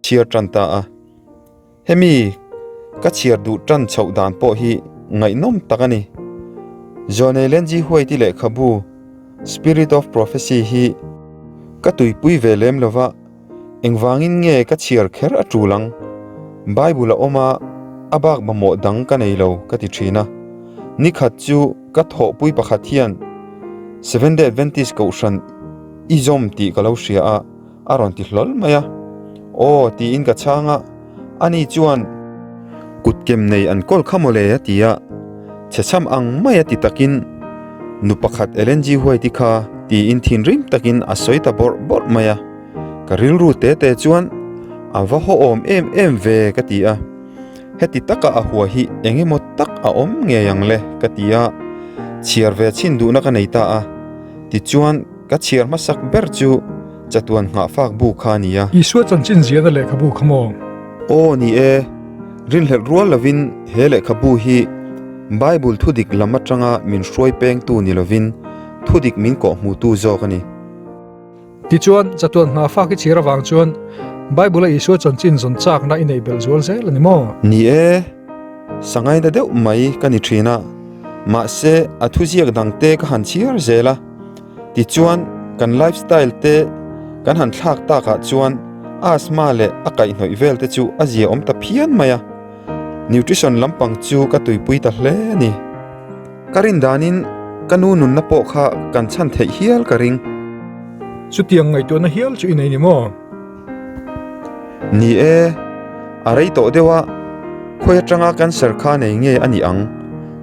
chhiar tan ta a. Hemi ka chhiar duh tan chhoh dan pawh hi ngaihnawm tak a ni. Zawlnei Lenji Huaiti lehkhabu Spirit of Prophecy hi ka tuipui ve lem lo va, engvangin nge ka chhiar kher a tul ang? Bible a awm a, a bak mamawh dang ka nei lo ka ti thin a. Nikhat chu ka thawhpui pakhat hian Seventh-day Adventist Kohhran i zawm tih ka lo hria a, A rawn ti hlawl mai a. Aw tiin ka chhang a, ani chuan kutkem nei an kawl kha mawle a ti a, chhechham ang mai a ti takin nu pakhat Ellen G. White-i kha tiin thinrim takin a sawi ta bawrh bawrh mai a. Ka rilru te te chuan a va hawhawm em em ve ka ti a, heti taka a hua hi eng emaw tak a awm ngei ang le ka ti a, chhiar ve chhin duhna ka nei ta a, tichuan Ka chhiar hmasak ber chu chatuan nghahfak bu kha a ni a. Isua chanchin ziahna lehkhabu kha maw? Aw ni e, rinhlelh rual lovin he lehkhabu hi Bible thudik lam atanga min hruai pengtu ni lovin thudik min kawhhmuhtu zawk a ni. Tichuan, chatuan nghahfak i chhiar avang chuan Bible-a Isua chanchin zawn chakna i neih belh zual zel a ni maw? Ni e, sangaina deuh mai ka ni thin a, mahse a thuziak dangte ka han chhiar zel a. Tichuan, kan lifestyle te kan han thlak takah chuan asthma leh a kaihhnawih vel te chu a zia awm ta phian mai a, nutrition lampang chu ka tuipui ta hle a ni. Ka rin danin ka nu nunna pawh kha kan chhan theih hial ka ring. Chutiang ngaihtuahna hial chu i nei ni maw? Ni e, a rei tawh deuh a, khawi atanga cancer kha nei nge a nih ang?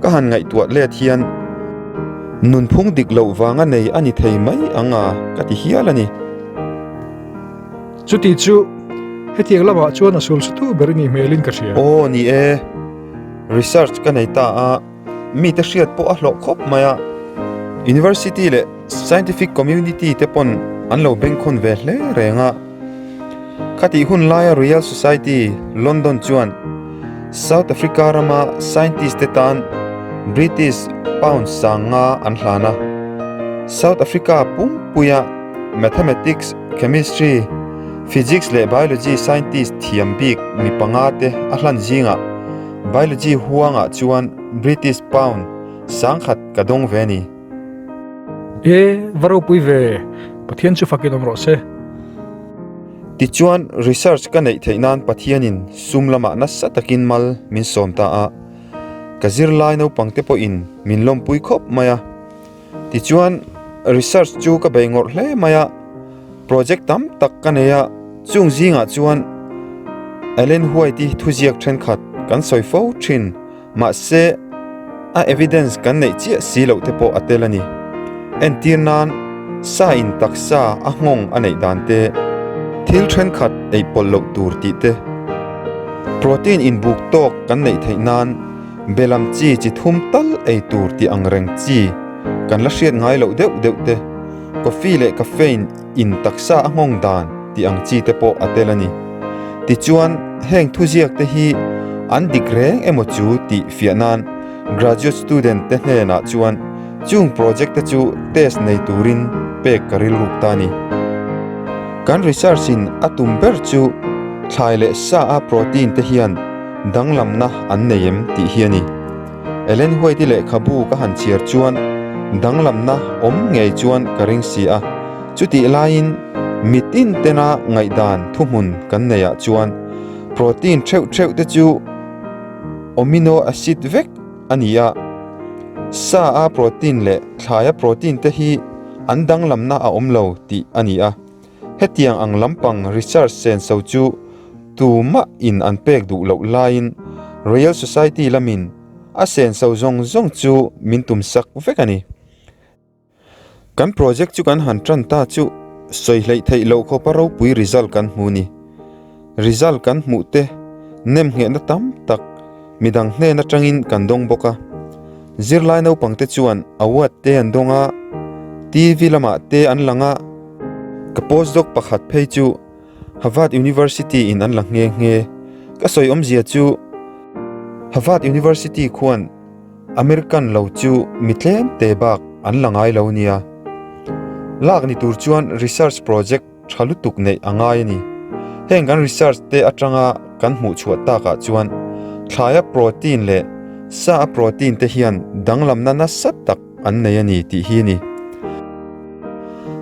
Ka han ngaihtuah let hian nunphung dik loh vanga nei a ni thei mai ang a ka ti hial a ni. Chuti chu hetiang lamah chuan a sul sutu ber i nih hmelin ka hria. Aw ni e, research ka nei ta a, mite hriat pawh a hlawh khawp mai a, University leh scientific community te pawn an lo bengkhawn ve hle reng a. Khatih hun laia Royal Society, London chuan South Africa rama scientist te tan British pound sanga an hlan a. South Africa pumpuia mathematics, chemistry, physics leh biology scientist thiam bik mi panga te a hlan zingah biology huangah chuan British pound sangkhat ka dawng ve a ni. E, va ropui ve, Pathian chu fakin awm rawh se. Tichuan, research ka neih theih nan Pathianin sum lamah nasa takin mal min sawm ta a, ka zirlai naupangte pawhin min lawmpui khawp mai a. Tichuan, research chu ka bei ngawrh hle mai a, project tam tak ka nei a, chung zingah chuan Ellen White-i thuziak thenkhat kan sawi fo thin. Mahse, a evidence kan neih chiah si loh te pawh a tel a ni. Entir nan, sa in taksa a nghawng a neih dan te, thil thenkhat ei pawlh loh tur tih te, protein inbuk tawk kan neih theih nan belam chi chi thum tal ei tur tih ang reng chi kan la hriat ngai loh deuh deuh te, coffee leh caffeine in taksa a nghawng dan tih ang chi te pawh a tel a ni. Tichuan, heng thuziak te hi an dik reng emaw chu tih fiah nan graduate student te hnenah chuan chung project te chu test nei turin pek ka rilruk ta a ni. Kan research in a tum ber chu thlai leh sa a protein te hian danglamna an nei em tih hi a ni. Ellen White-i lehkhabu ka han chhiar chuan danglamna awm ngei chuan ka ring si a, chutih laiin mitin tena ngaihdan thuhmun kan neihah chuan protein theuh theuh te chu amino acid vek a ni a, sa a protein leh thlaia protein te hi an danglamna a awm lo tih a ni a. Hetiang ang lampang research senso chu tumah in an pek duh loh laiin Royal Society lamin a senso zawng zawng chu min tum sak vek a ni. Kan project chu kan han tan ta chu sawi hleih theih loh khawpa ropui result kan hmu ni. Result kan hmuh te nem nghehna tam tak midang hnen atangin kan dawng bawk a. Zirlai naupangte chuan award te an dawng a, TV lamah te an lang a. Ka postdoc pakhat phei chu Harvard University in an la nghe nghe. Ka sawi awmzia chu Harvard University khuan American lo chu mi tlem te bak an la ngai lo nia. Lak ni tur chuan research project tha lutuk neih a ngai a ni. Heng kan research te atanga kan hmuh chhuah takah chuan thlaia protein leh sa a protein te hian danglamna nasa tak an nei a ni tih hi a ni.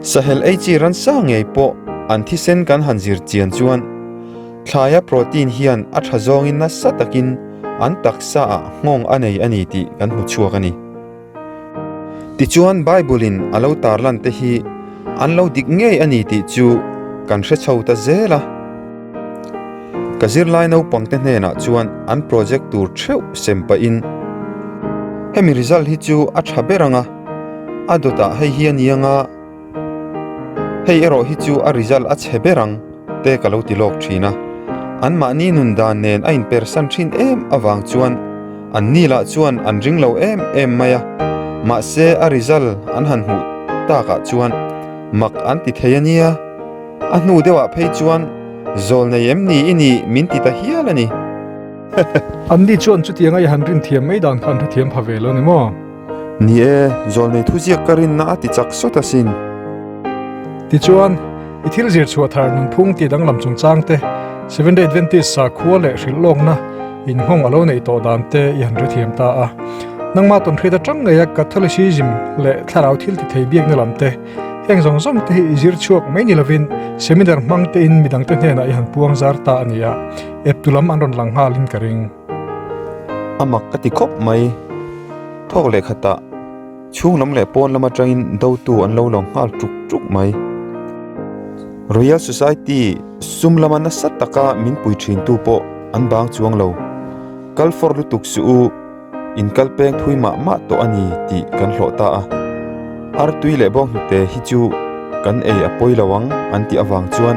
Sahel ei chi ransa ngei pawh an thisen kan han zir chian chuan thlaia protein hian a tha zawngin nasa takin an taksa ah nghawng a nei a ni tih kan hmu chhuak a ni. Tichuan Bible-in a lo tarlan te hi an lo dik ngei a ni tih chu kan hre chho ta zel a. Ka zirlai naupangte hnenah chuan an project tur theuh sem pahin, Hemi result hi chu a tha ber ang a, a dawtah hei hi a ni ang a, hei erawh hi chu a result a chhe ber ang te ka lo ti lawk thin a. Anmahni nun dan nen a inpersan thin em avang chuan anni lah chuan an ring lo em em mai a, mahse a result an han hmuh takah chuan mak an ti thei a nia. A hnu deuhah phei chuan zawl nei em ni i nih min ti ta hial a ni. Anni chuan chutianga i han rin thiam mai dan kha an hrethiam pha ve lo ni maw? Ni e, zawl nei thuziak ka rinna a ti chak sawt asin. Tichuan, i thil zir chhuah thar nunphung tih danglam chungchang te, Seventh-day Adventist sakhua leh hrilh lawkna inhawng a lo neih tawh dan te i han hrethiam ta a. Nangmah tawnhriat atang ngeia Catholicism leh thlarau thil ti thei biakna lam te, Heng zawng zawng te hi i zir chhuak mai ni lovin seminar hmang tein midangte hnenah i han puang zar ta a ni a, eptu lam an rawn lang nghalin ka ring. A mak ka ti khawp mai. Thawk leh khatah chhung lam leh pawn lam atangin dotu an lo lang nghal tuk tuk mai. Royal Society sum lama nasa taka min pui thintu pawh an bang chuang lo. Kal fawr lutuk suh u. In kal peng thui mah mah tawh a ni tih kan hlawh ta a. Artui leh bawnghnute hi chu kan ei a pawi lo ang an tih avang chuan,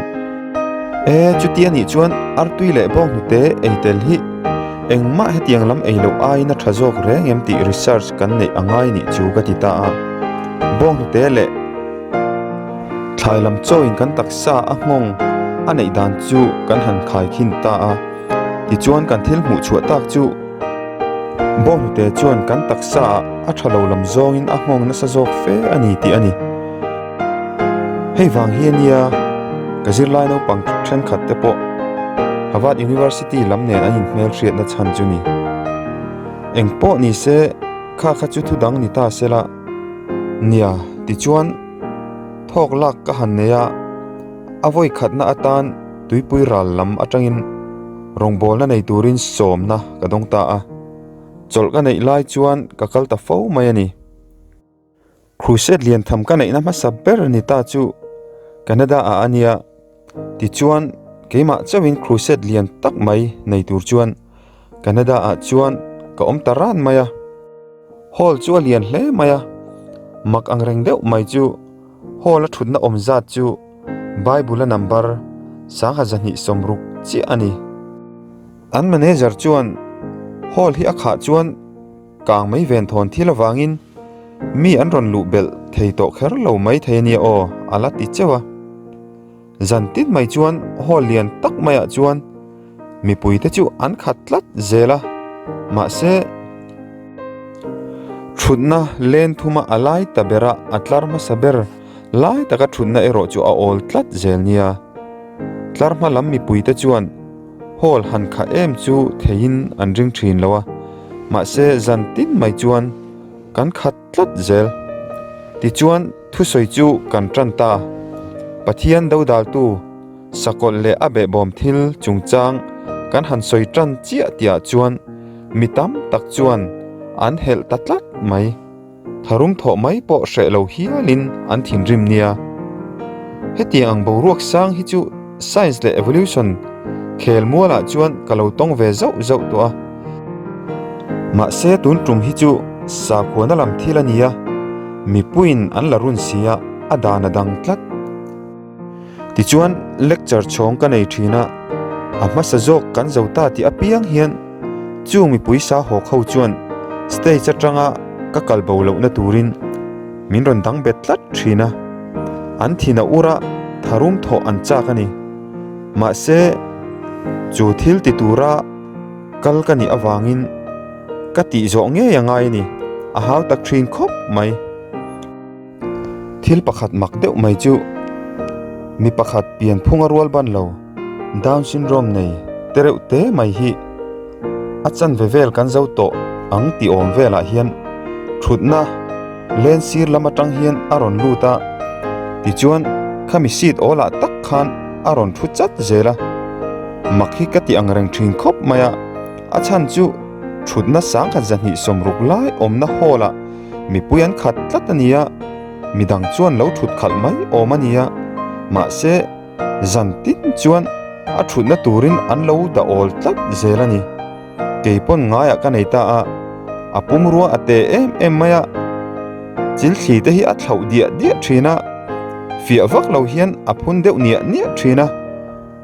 E, chuti a nih chuan artui leh bawnghnute ei tel hi engmah hetiang lam ei loh aiin a tha zawk reng em tih research kan neih a ngai nih chu ka ti ta a. Bawnghnute leh thlai lam chawin kan taksa a nghawng a neih dan chu kan han khaikhin ta a. Tichuan kan thil hmuh chhuah tak chu Bawnghnute chuan kan taksa ah a tha lo lam zawngin a nghawng nasa zawk fe a ni tih a ni. Hei vang hi a nia ka zirlai naupang thenkhat te pawh Harvard University lam nen an inhmel hriatna chhan chu ni. Eng pawh ni se kha kha chu thu dang ni ta se la nia tichuan thawk lak ka han nei a, a vawi khatna atan Tuipui ral lam atangin rawngbawlna nei turin sawmna ka dawng ta a, chawlh ka neih lai chuan ka kal ta fo mai a ni. Crusade lian tham ka neihna hmasa ber ni ta chu Canada ah a nia, tichuan keimah chauhin crusade lian tak mai nei tur chuan Canada ah chuan ka awm ta ran mai a. Hall chu a lian hle mai a, mak angreng deuh mai chu hall a thutna awm zat chu Bible-a number 1260 chiah a ni. An manager chuan hall hi a khah chuan kang mai ven thawn thil avangin mi an rawn luh belh thei tawh kher lo mai thei a nia aw a la ti cheuh a. Zan tin mai chuan hall lian tak maiah chuan mipuite chu an khat tlat zel a, mahse thutna len thuma a lai ta bera a tlar hmasa ber Lai taka thutna erawh chu a awl tlat zel nia. Tlar hma lam mipuite chuan hall han khah em chu theihin an ring thin lo a, mahse zan tin mai chuan kan khat tlat zel. Tichuan thusawi chu kan tan ta. Pathian dodaltu sakawlh leh a behbawm thil chungchang kan han sawi tan chiah tihah chuan mi tam tak chuan an helh ta tlat mai. Tharum thawh mai pawh hreh lo hialin an thinrim nia. Hetiang ang boruak sang hi chu Science leh Evolution khel mualah chuan ka lo tawng ve zauh zauh tawh a. Mahse tun tum hi chu sakhuana lam thil a nia, mipuiin an la run si a, a dan a dang tlat. Tichuan lecture chhawng ka nei thin a, a hmasa zawk kan zo ta tih apiang hian chung mipui sa hawk ho chuan stage atanga ka kal bo lohna turin min rawn dang bet tlat thin a, an thin a ur a, tharum thawh an chak a ni. Mahse, chu thil ti tura kal ka nih avangin ka tih zawh ngei a ngai a ni, a hau tak thin khawp mai. Thil pakhat mak deuh mai chu mi pakhat pian phung a rual ban lo. Down syndrome nei te reuh te mai hi a chanve vel kan zo tawh ang tih awm velah hian thutna len sir lam atang hian a rawn lut a, tichuan khami seat awlah tak khan a rawn thu chat zel a, mak hi ka ti ang reng thin khawp mai a, a chhan chu thutna sangkhat 260 lai awmna hall ah mipui an khat tlat a ni a, midang chuan lo thut khalh mai awm a ni a, mahse. Zan tin chuan a thutna turin an lo dah awl tlat zel a ni. Kei pawn ngaiah ka nei ta a, a pumrua a te em em mai a, chil thli te hi a thlauh diah diah thin a, fiah vak lo hian a phun deuh niah niah thin a.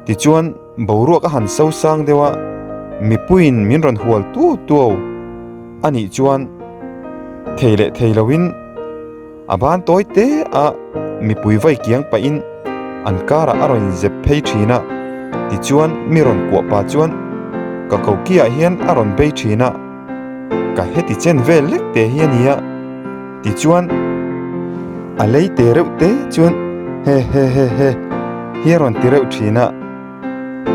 Tichuan boruak a han so sang deuh a, mipuiin min rawn hual tuau tuau a nih chuan thei leh thei loin, A ban tawi te a mipui vai kiang pahin an karah a rawn inzep phei thin a, tichuan mi rawn kuah pah chuan ka kokiah hian a rawn bei thin a, ka heti chen vel lek te hi a ni a, tichuan a lei te reuh te chuan he he he he hi a rawn ti reuh thin a.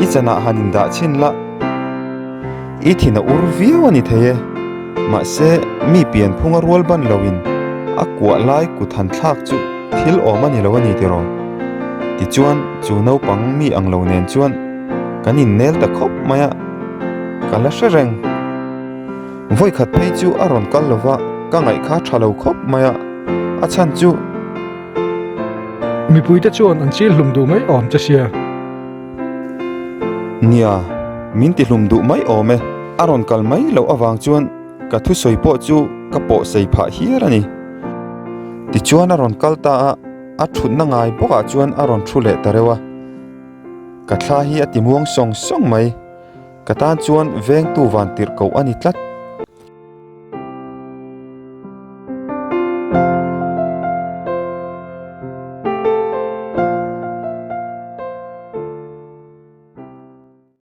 I chanah han indah chhin la, i thin a ur viau a ni thei e. Mahse, mi pianphunga rual ban loin a kuah lai kut han thlak chu thil awm a ni lo a ni tiraw? Tichuan, chu naupang mi ang lo nen chuan kan innel ta khawp mai a, ka la hre reng. Vawikhat phei chu a rawn kal lova ka ngaih kha tha lo khawp mai a, a chhan chu. Mipuite chuan an chil hlum duh mai awm che sia. Nia, min ti hlum duh mai awm e. A rawn kal mai loh avang chuan ka thusawi pawh chu ka pawh sei phah hial a ni. Tichuan a rawn kal ta a, a thutna ngai bawkah chuan a rawn thu leh ta reuh a. Ka thla hi a ti muang sawng sawng mai. Ka tan chuan vengtu van tirh koh a ni tlat.